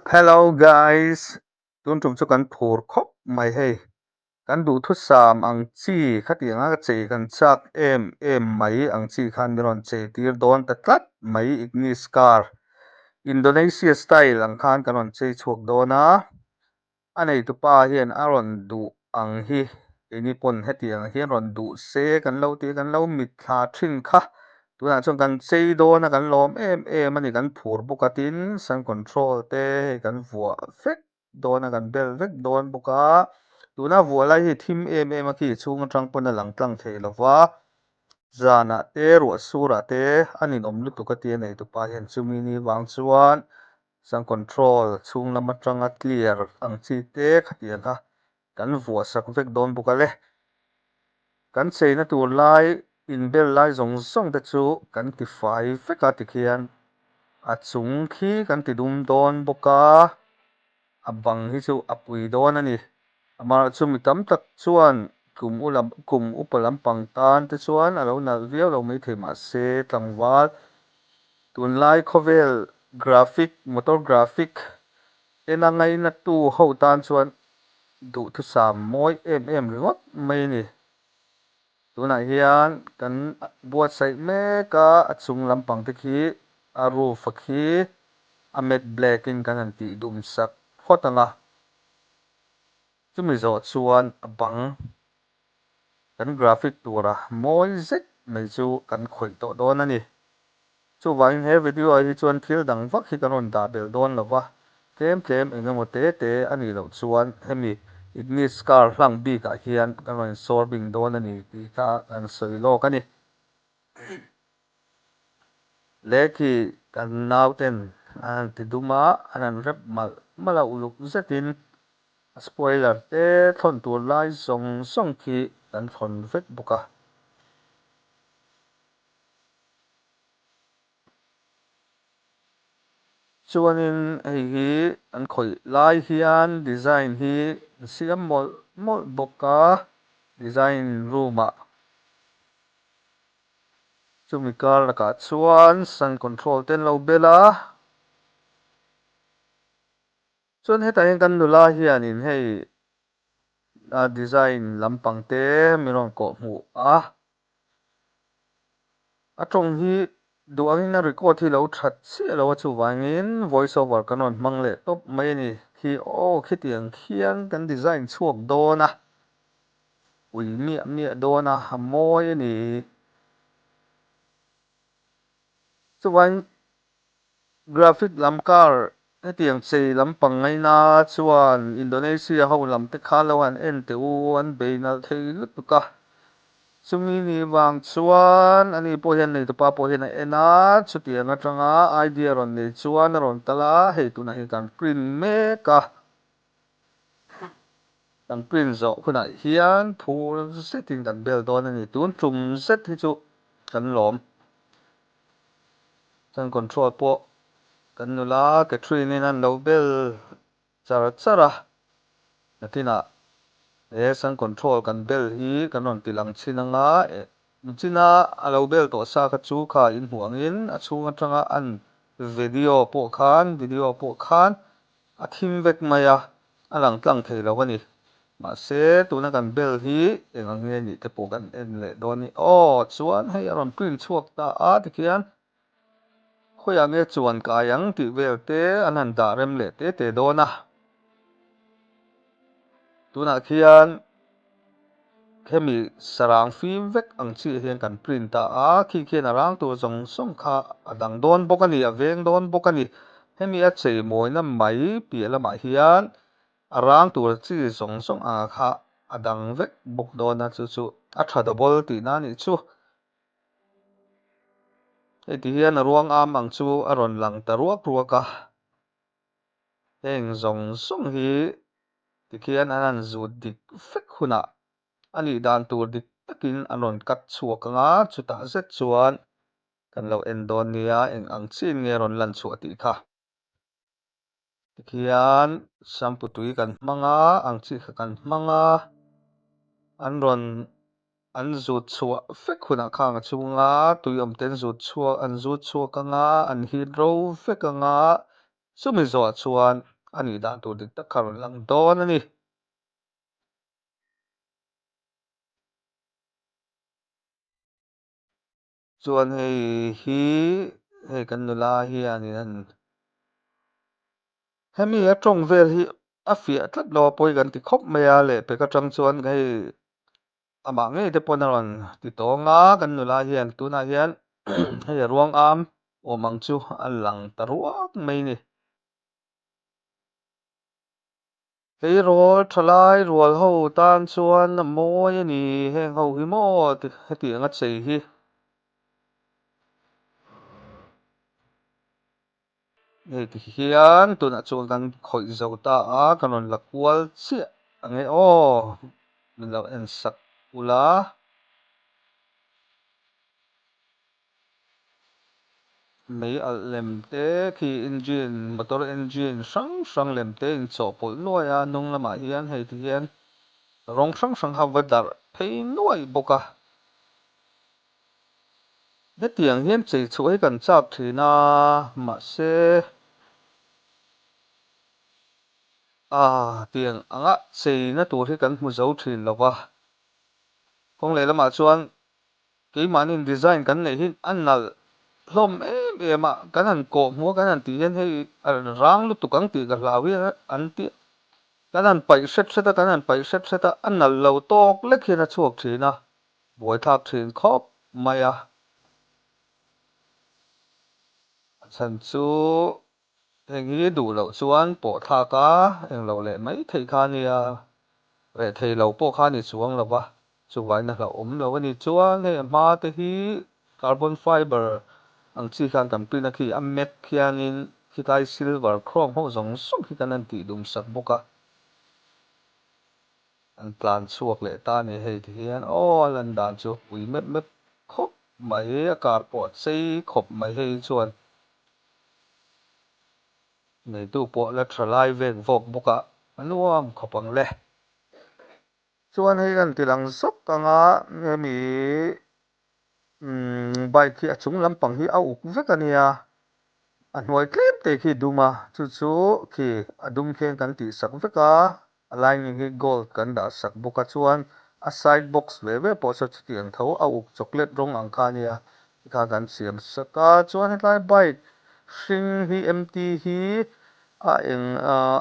Hello guys, tun tum chu kan phur khawp mai hei. Kan duhthusam ang chi khatiang a chei kan chak em em mai ang chi khan min rawn chei tir dawn ta tlat mai Ignis car Indonesia style ang khan kan rawn chei chhuak dawn a. A neitupa hian a rawn duh ang hi keini pawn hetiang hian rawn duh se kan lo tih kan lo mitthla thin kha. Tunah chuan kan chei dawn a kan lawm em em a ni kan phur bawk a tin sun control te hei kan vuah vek dawn a kan bel vek dawn bawk a. Tuna vuah lai hi thim em em a khi chhung atang pawn a lang tlang thei lo va zanah te ruah surah te a ninawm lutuk a tia neitupa hian chumi ni vang chuan Sun control chhung lam atanga clear ang chi te khatiang kha kan vuah sak vek dawn bawk a le. Kan cheina tur lai inbel lai zawng zawng te chu kan ti fai vek a tikhian a chung khi kan ti dum dawn bawk a, a bang hi chu a pui dawn a ni. Amaherawhchu mi tam tak chuan kum u lam kum upa lampang tan te chuan a lo nalh viau lo maithei mahse tlangval Tunlai khawvel graphic, motor graphic ena ngainatu ho tan chuan duhthusam mawi em em ringawt mai a ni. Tunah hian kan buatsaih mek a, a chung lampang te khi a roof a khi a matte black in kan han tih dum sak phawt ang a. Chumi zawh chuan a bang kan graphic tura mawi zet mai chu kan khawih tawh dawn a ni. Chuvangin he video ah hi chuan thil dang vak hi kan rawn dah belh dawn lo va, tlem tlem eng emaw te te a nih loh chuan hemi Ignis car hlang bik ah hian kan rawn insawr bing dawn a ni tih kha kan sawi lawk a ni. Lehkhi kan nauten an han ti dum a, an han rep malh malh a uluk zetin a spoiler te thlawn tur lai zawng zawng khi kan thlawn vek bawk a. Chuanin hei hi an khawih lai hian design hi an siam mawlh mawlh bawk a, design room ah. Chumi kar lakah chuan sun control te an lo bel a. Chuan hetah hian kan nula hianin hei a design lampang te min rawn kawh hmuh a. A tawng hi duh angin a record hi lo that chiah lo a chuvangin voice over kan rawn hmang leh tawp mai a ni. Khi aw khitiang khian kan design chhuak dawn a. Ui miah miah dawn a, a mawi a ni. Chuvangin graphic lam car hetiang chei lampang ngaina chuan Indonesia ho lam te kha lo han en teh u, an bei nalh thei lutuk a. Chumi ni vang chuan ani pawh hian neitupa pawh hian a en a, chutiang atanga idea rawn nei chuan a rawn kal a, hei tunah hian kan print mek a. Kan print zawh hunah hian phur zetin kan bel dawn a ni. Tun tum zet hi chu kan lawm. Chuan control pawh kan nula Catherine in an lo bel char char a. Nakinah he sun control kan bel hi kan rawn ti lang chin anga China a lo bel tawh sa kha chu kha in hmuh angin a chhung atanga an video pawh khan video pawh khan A thim vek mai a, a lang tlang thei lo a ni. Mahse, tuna kan bel hi eng ang nge nih te pawh kan en leh dawn ni. Aw, chuan hei a rawn print chhuak ta a tikhian khawiah nge chuan kai ang tih vel te an han dah rem leh te te dawn a. Tunah khian Hemi sarang fim vek ang chiah hian kan print ta a, khi khian a rang tur zawng zawng kha a dang dawn bawk a ni, a veng dawn bawk a ni. Hemi a chei mawina mai piah lamah hian a rang tur chi zawng zawng anga kha a dang vek bawk dawn a, chu chu a tha double tihna a nih chu. Hei ti hian a ruang am ang chu a rawn lang ta ruak ruak a. Heng zawng zawng hi tikhian an han zut dik vek hunah a nih dan tur dik takin an rawn cut chhuak ang a, chutah zet chuan kan lo en dawn nia eng ang chin nge rawn lan chhuah tih kha. Tikhian shampoo tui kan hmang a, ang chi kha kan hmang a, an rawn an zut chhuah vek hunah khang a chhunga tui awm te an zut chhuak an zut chhuak ang a, an hit ro vek ang a, chumi zawh chuan A nih dan tur dik tak kha a rawn lang dawn a ni. Chuan hei hi hei kan nula hianin an hemi a tawng vel hi a fiah tlat lo a pawi kan ti khawp mai a lehpek atang chuan hei amah ngei te pawn a rawn ti tawng a kan nula hian tunah hian hei a ruang am awm ang chu a lang ta ruak mai a ni. Tleirawl thalai rual ho tan chuan a mawi a ni heng ho hi maw hetiang a chei hi. Hei ti hian tunah chuan kan khawih zo ta a kan rawn la kual chiah ang e aw min lo en sak ula. Mei alh lem te khi engine motor engine hrang hrang lem te inchawhpawlh nuai a hnung lamah hian hei ti hian rawng hrang hrang kha va darh phei nuai bawk a hetiang hian chei chhuah hi kan chak thin a mahse ah tiang anga cheina tur hi kan hmu zo thin lo va kawng lehlamah chuan Keimahni'n design kan neih hi a nalh hlawm em em a, kan han kawh hmuh a kan han tih hian hei a rang lutuk ang tih ka hlau hi an ti a, kan han paih hret hret a, kan han paih hret hret a, a nalh lo tawk lek hian a chhuak thin a, buaithlak thin khawp mai a. A chhan chu heng hi duh loh chuan pawh thlak a, englo leh mai theih kha a nia, reh thei lo pawh kha a ni chuang lo va, chuvain a hlauhawm lo a ni. Chuan hei a hma te hi carbon fiber ang chi khan kan print a khi a matte khianin khitlai silver chrome ho zawng zawng khi kan han tih dum sak bawk a, an tlan chhuak leh ta a ni hei ti hian aw a lan dan chu pui mep mep khawp mai a car pawh a chei khawp mai hei chuan. Neitu pawh la tha lai vek vawk bawk a, a nuam khawp ang le. Chuan hei kan ti lang zawk ang a, hemi bike hi a chung lampang hi a uk vek a nia, a hnuai tlem te khi dum a, chu chu khi a dum khian kan tih sak vek a, a lining hi gold kan dah sak bawk a, chuan a side box ve ve pawh saw chutiang tho a uk chocolate rawng ang kha a nia, tikha kan siam sak a, chuan hetlai bike hring hi MT hi a eng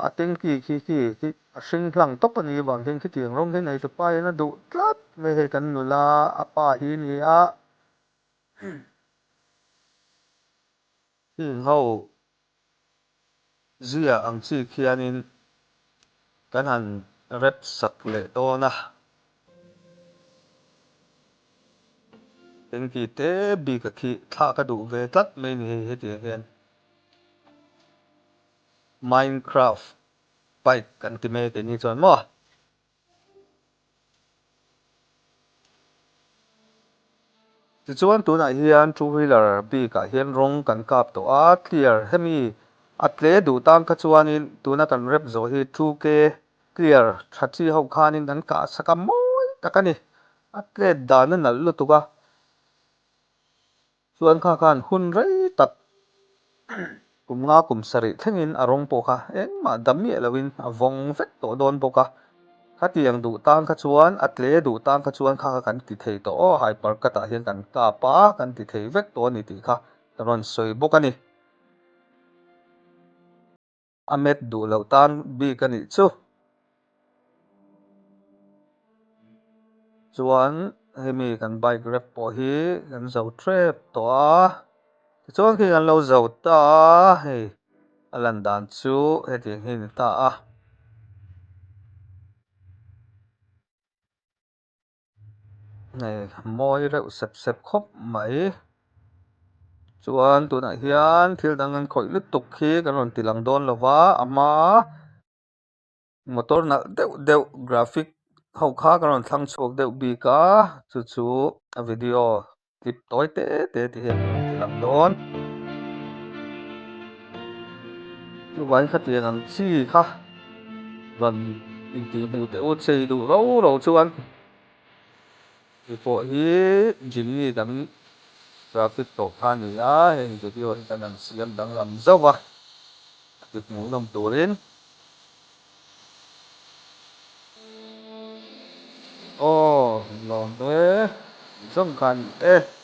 a tanky khi khi khi a hring hlang tawp a nih avang hian khitiang rawng hi nei tupa hian a duh tlat mai hei kan nula a pa hi a ni a heng ho Zia ang chi khianin kan han rep sak leh dawn a. Engti te bik a khi thla ka duh ve tlat mai ni hei hetiang hian Minecraft bike kan ti mai keini chuan maw. Tichuan tunah hian two wheeler bik ah hian rawng kan kap tawh a, clear hemi a tle duh tan kha chuanin tuna kan rep zawh hi two k clear tha chi ho khanin kan kah sak a mawi tak a ni, a tlet dan a nalh lutuk a. Chuan kha khan hun rei tak kum nga kum sarih thlengin a rawng pawh kha engmah dam miah loin a vawng vek tawh dawn bawk a. Khatiang duh tan kha chuan a tle duh tan kha chuan kha kha kan ti thei tawh aw, hyper cut ah hian kan kap a, kan ti thei vek tawh a ni tih kha ka rawn sawi bawk a ni. A met duh loh tan bik a nih chu. Chuan hemi kan bike wrap pawh hi kan zo tep tawh a, tichuan khi kan lo zo ta a, hei a lan dan chu hetiang hi a ni ta a. Hei mawi reuh sep sep khawp mai chuan tunah hian thil dang an khawih lutuk hi kan rawn ti lang dawn lo va a hma motor nalh deuh deuh graphic ho kha kan rawn thlang chhuak deuh bik a chu chu a video clip tawi te te ti hian kan rawn ti lang dawn chuvangin khatiang ang chi kha rawn intih hmuh teh u chei duh ro ro chuan hei pawh hi Jimny kan traffic tawh kha a ni a heng video hi kan han siam danglam zauh a a ti hmuhnawm turin. Aw lawm e zawng khan e.